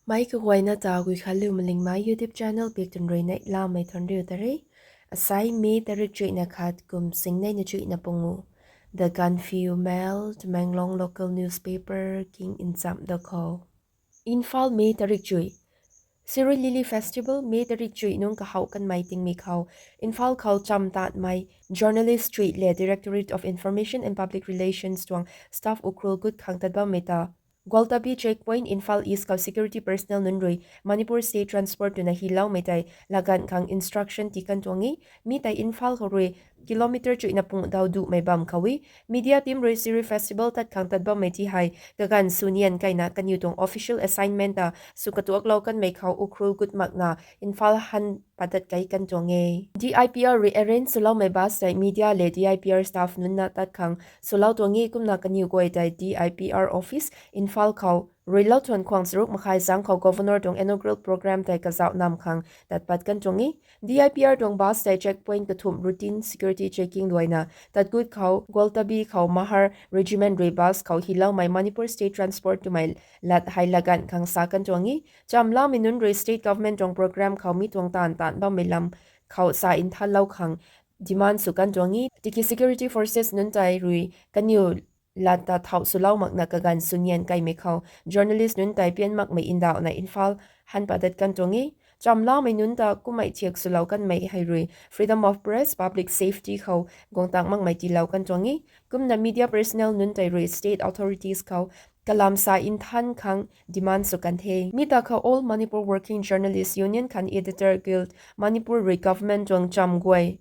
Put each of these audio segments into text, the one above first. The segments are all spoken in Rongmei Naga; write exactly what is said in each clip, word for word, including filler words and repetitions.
Mei kaguayna ta Guikhanliu Malingmei YouTube channel bik tun rui neihlamei thuanriu ta re. Asai May tarik chuihna khat kum singneina chuihna pungu. The Gaanphiu Mail, Tamenglong local newspaper king ncham da khou. Imphal, May tarik chuih. Shirui Lily Festival May tarik chuih nung kahouh kanmei tingmik khou Imphal khou cham tatmei journalist chuih le Directorate of Information and Public Relations tuang staff Ukhrul gut khang tat bammei ta Gwaltabi checkpoint Imphal East khou security personnel nunc rui Manipur State Transport twna hyloumei tei laganv khang instruction tii kan tuang e. Mi tei Imphal khou rui kilometer chuihna pung daw duhmei bam khou e. Media team rui Shirui Festival tat khang tat bammei ti hei kaganv sw nian kaina kaniw tuang official assignment ta sw katuaklou kanmei khou Ukhrul gut makna Imphal han padat kai kan tuang e. D I P R rui arrange swloumei bus tei media le D I P R staff nunc na tat khang swlou tuang e. Kumna kaniw guay tei D I P R office Imphal khou ruilou thuan khwang charuk makhai zang khou Governor tuang inaugural program tei kazauh nam khang tat pat kan tuang e. D I P R tuang bus tei checkpoint kathumh routine security checking luaina tat gut khou Gwaltabi khou Mahar Regiment rui bus khou hyloumei Manipur State Transport twmei lat hei laganv khang sa kan tuang e. Chamlamei nunc rui state government tuang program khou mi tuang taanv taanc bammei lam khou sa nthanlou khang demand sw kan tuang e. Tiki security forces nunc tei rui kaniw lat ta thau swlou makna kaganv sw nian kaimei khou journalist nunc tei pian makmei ndauhna Imphal han padat kan tuang e. Chamlamei nunc ta kummei thiak swlou kanmei hei rui freedom of press, public safety khou guang tang makmei tiilou kan tuang e. Kumna media personnel nunc tei rui state authorities khou kalam sa nthan khang demand sw kan the. Mi ta khou All Manipur Working Journalist Union khatni Editor Guild Manipur rui government tuang cham guay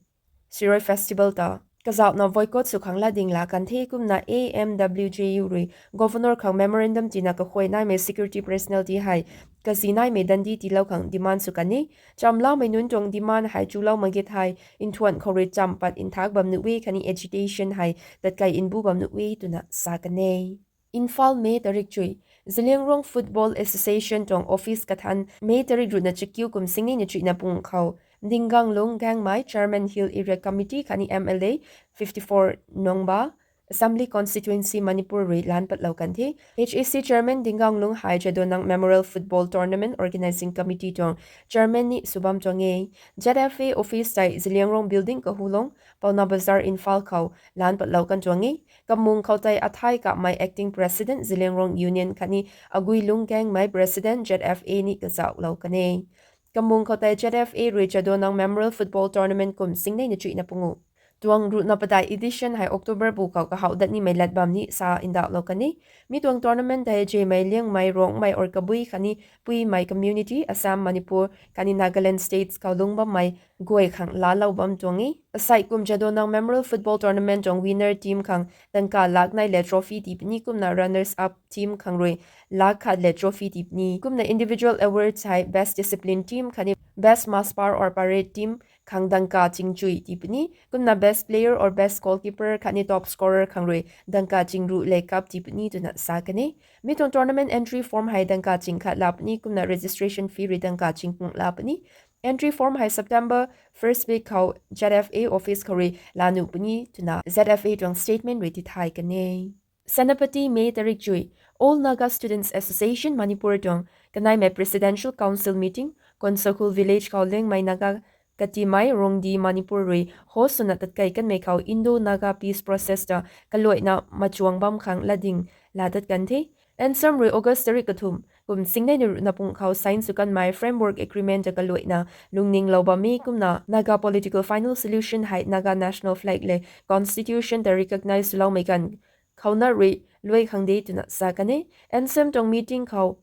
Shirui Festival ta kazauhna boycott sw khang latding la kan the. Kumna A M W J U rui Governor khang memorandum tina kakhuay naimei security personnel ti hei kazi naimei dandi tiilou khang demand sw kan e. Chamlamei nunc tuang demand hei chulou mak ge thei nthuan khou rui cham pat nthak bam nuh e khatni agitation hei tatkai nbu bam nuh e twna sa kan e. Imphal, May tarik chuih. Zeliangrong Football Association tuang office kathan May tarik ruhna chakiu kum singneina chuihna pung khou Dinganglung Gaengmei, Chairman Hill Area Committee khatni M L A fifty four Nongba, Assembly Constituency Manipur rui lan patlou kan the. H A C Chairman Dinganglung hei Jadonang Memorial Football Tournament Organising Committee tuang Chairman ni sw bam tuang e. Z F A office tei Zeliangrong Building, Kahulong, Paona Bazar, Imphal khou lan patlou kan tuang e. Kamung khou tei Athai Kapmei, Acting President Zeliangrong Union khatni Aguilung Gaengmei, President Z F A ni kazauhlou kan e. Kamung khou tei Z F A rui Jadonang Memorial Football Tournament kum singneina chuihna pungu tuang ruhna padeih edition hei October bu khou kahouh dat nimei lat bam ni sa ndauhlou kan e. Mi tuang tournament tei Zemei, Liangmei, Rongmei, or Kabui khatni Puimei community, Assam, Manipur khatni Nagaland states khou lungc bammei guay khang laalou bam tuang e. Asei kum Jadonang Memorial Football Tournament tuang winner team khang dangka lak nei le trophy tii puni. Kumna runners up team khang rui lak khat le trophy tii puni. Kumna individual awards hei best discipline team khatni best mass par or parade team khang dangka chingchui tii puni. Kumna best player or best goalkeeper khatni top scorer khang rui dangka chingruh le cup tii puni twna sa kan e. Mi tuang tournament entry form hei dangka ching khat laa puni. Kumna registration fee rui dangka chingpung laa puni. Entry form hei September first week khou Z F A office khou rui laa nuh puni twna Z F A tuang statement rui tithay kan e. Senapati, May tarik chuih. All Naga Students Association Manipur tuang kaneimei Presidential Council meeting Konsakhul village khou Liangmei Naga Katimei, Rongdi, Manipur rui host swna tatkei kanmei khou Indo-Naga peace process ta kaluaina machuang bam khang latding laa tat kan the. ANSAM rui August tarik kathumh kum singneina ruhna pung khou sign sw kanmei framework agreement ta kaluaina lungninglou bam e. Kumna Naga political final solution hei Naga national flag le constitution ta recognize swloumei ganv khouna rui luai khang de twna sa kan e. ANSAM tuang meeting khou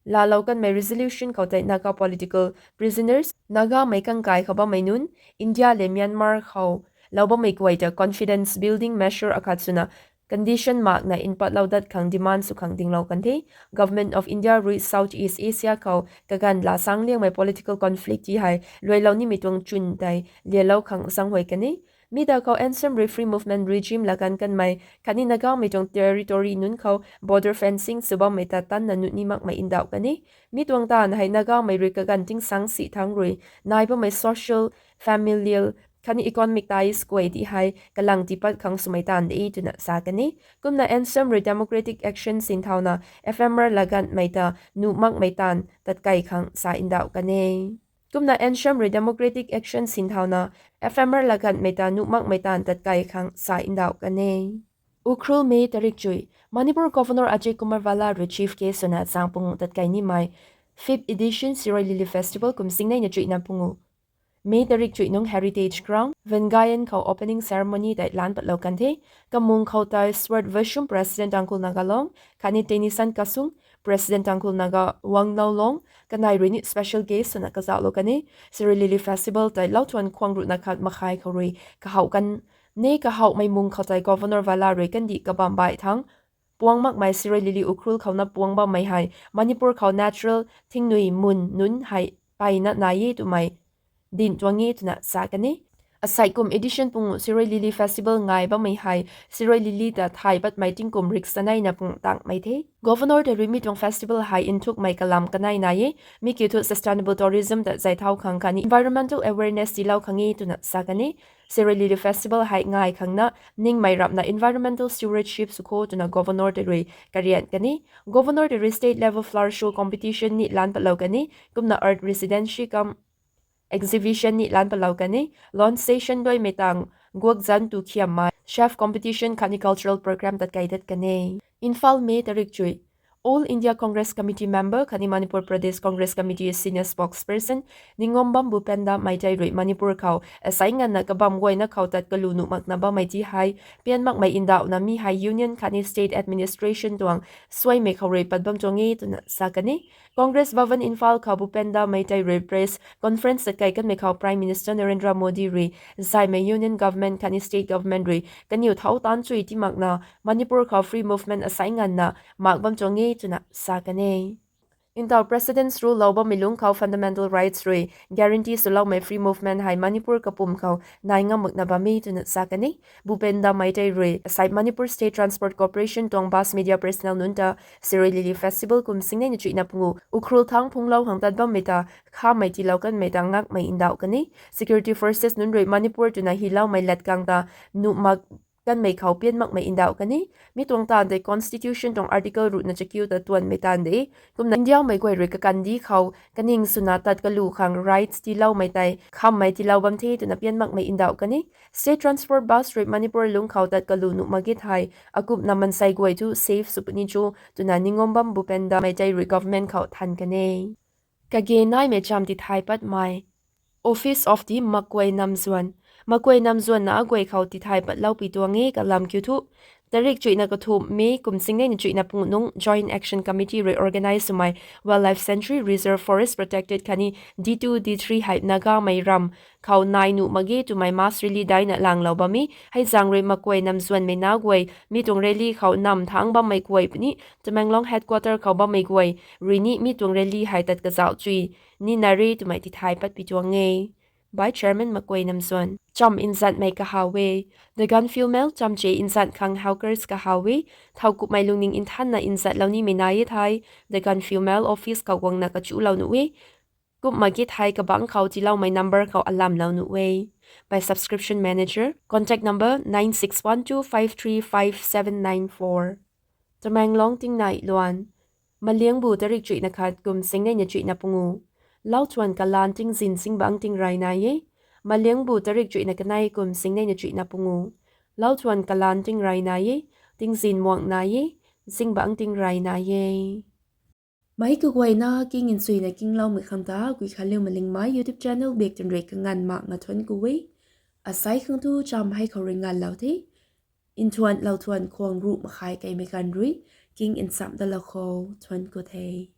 laalou kanmei resolution khou tei Naga political prisoners, Nagamei kangkai khou bammei nunc, India le Myanmar khou lou bammei guay ta confidence building measure akhat swna condition makna npatlou dat khang demand sw khang dinglou kan the. Government of India rui South East Asia khou kaganv laa sang liangmei political conflict ti hei luailou nimei tuang chwn tei lialou khang zaenghuay kan e. Mi ta khou ANSAM rui free movement regime laa gan kanmei khatni Nagamei tuang territory nunc khou border fencing sw bammei ta tanna nuh ni makmei ndauh kan e. Mi tuang taanv hei Nagamei rui kaganv tingsang si thangc rui nai bammei social, familial khatni economic ties guay ti hei kalang tiipat khang swmei taanv de twna sa kan e. Kumna N S M rui democratic action sinthauna F M R laganmei ta nuh makmei taanv tatkei khang sa ndauh kan e. Kumna N S M rui democratic action sinthauna F M R laganmei ta nuh makmei taanv tatkei khang sa ndauh kan e. Ukhrul, May tarik chuih. Manipur Governor Ajay Kumar Bhalla rui chief guest swna zaeng pungu tatkei nimei fifth edition Shirui Lily Festival kum singnei na chuihna pungu May tarik chuih nung Heritage Ground, Vengaian khou opening ceremony tei lan patlou kan the. Kamung khou tei Sword Vashum, President Tangkhul Naga Long, khatni Tenison Kasung, President Tangkhul Naga Wangno Long, kanei rui ni special guest swna kazauhlou kan e. Shirui Lily Festival tei lauthuan khwang ruhna khat makhai khou rui kahouh kan e. Kahouhmei mung khou tei Governor Bhalla rui kandih kabam baih thangc puang makmei Shirui Lily Ukhrul khouna puang bammei hei Manipur khou natural thingnui mun nunc hei peyna nai e twmei dinc tuang e twna sa kan e. Asei kum edition pungu Shirui Lily Festival ngai bammei hei Shirui Lily ta thay patmei tingkum riksanei na pung tangmei the. Governor tei rui mi tuang festival hei nthukmei kalam kanei nai e, mi kiu thu sustainable tourism ta zay thau khang khatni environmental awareness tiilou khang e twna sa kan e. Shirui Lily Festival hei ngai khangna ningmei rapna environmental stewardship sw kho twna Governor tei rui karian kan e. Governor tei rui state level flower show competition ni lan patlou kan e. Kumna art residency cum exhibition ni lan patlou kan e. Launch session duaimei tang guakzan tu khiammei chef competition khatni cultural program tatkei dat kan e. Imphal, May tarik chuih. All India Congress Committee member khatni Manipur Pradesh Congress Committee senior spokesperson Ningombam Bhupenda Meitei rui Manipur khou asei nganvna kabam guayna khou tat kalu nuh makna bammei ti hei pian makmei ndauhna mi hei union khatni state administration tuang suaimei khou rui pat bam tuang e twna sa kan e. Congress Bhavan Imphal khou Bhupenda Meitei rui press conference tatkei kanmei khou Prime Minister Narendra Modi rui zaymei union government khatni state government rui kaniw thau taanc chuy ti makna Manipur khou free movement asei nganvna mak bam tuang e twna sa kan e. Ntaw President's Rule lou bammei lungc khou fundamental rights rui guarantee swloumei free movement hei Manipur kapwm khou nai ngam makna bam e twna sa kan e. Bhupenda Meitei rui asei Manipur State Transport Corporation tuang bus media personnel nunc ta Shirui Lily Festival kum singnei na chuihna pungu Ukhrul thangc phungclou khang tat bammei ta khamei tiilou kanmei ta ngakmei ndauh kan e. Security forces nunc rui Manipur twna hyloumei lat kang ta nuh mak kanmei khou pian makmei ndauh kan e. Mi tuang taanv tei constitution tuang article ruhna chakiu ta tuanmei taanv de. Kumna Indiamei guay rui kakandih khou kaning swna tat kalu khang rights tiiloumei tei khamei tiilou bam the twna pian makmei ndauh kan e. State transport bus rui Manipur lungc khou tat kalu nuh mak ge thei akumna mansei guay thu safe sw puni cho twna Ningombam Bhupenda Meitei rui government khou than kan e. Kage naimei cham tithay patmei. Office of the Makuai Namzuan. Makuai Namzuan na aguay khou tithay patlou pui tuang e kalam kiu thu. Tarik chuihna kathumh May kum singnei na chuihna pungu nung Joint Action Committee rui organize swmei Wildlife Sanctuary, Reserve Forest Protected khatni D two, D three hei Nagamei ram khou nai nuh mak ge twmei mass rally daina langlou bam e. Hei zaeng rui Makuai Namzuanmei na guay mi tuang rally khou nam thangc bammei guay puni Tamenglong headquarter khou bammei guay rui ni mi tuang rally hei tat kazauh chuy nina re twmei tithay pat pui tuang e. By Chairman Makuai Namzuan. Cham nzatmei kahaw e. The Gaanphiu Mail chamche nzat khang hawkers kahaw e. Thowkumhmei lungning nthanna nzatlou nimei nai e thei, The Gaanphiu Mail office khou guangna kachulou nuh e. Kumna ki thei kabangc khou tiiloumei number khou alamlou nuh e. By subscription manager, contact number nine six one two five three five seven nine four. Tamenglong tingnai luan. Maliangbu tarik chuihna khat kum singnei na chuihna pungu. Lauthuan kalaan tingzin zingbangc tingrey nai e. Maliangbu tarik chuihna kanei kum singnei na chuihna pungu. Lauthuan kalaan tingrey nai e. Tingzin muang nai e. Zingbangc tingrey nai e. Meic kaguayna king nchuina kingloumei khang ta Guikhanliu Malingmei YouTube channel bak twn rui kanganv makna thuanc ku e. Asei khang thu cham hei khou rui nganvlou the. Nthuan lauthuan khwang ruh makhai keimei ganv rui king nchamh dalou khou thuanc ku the.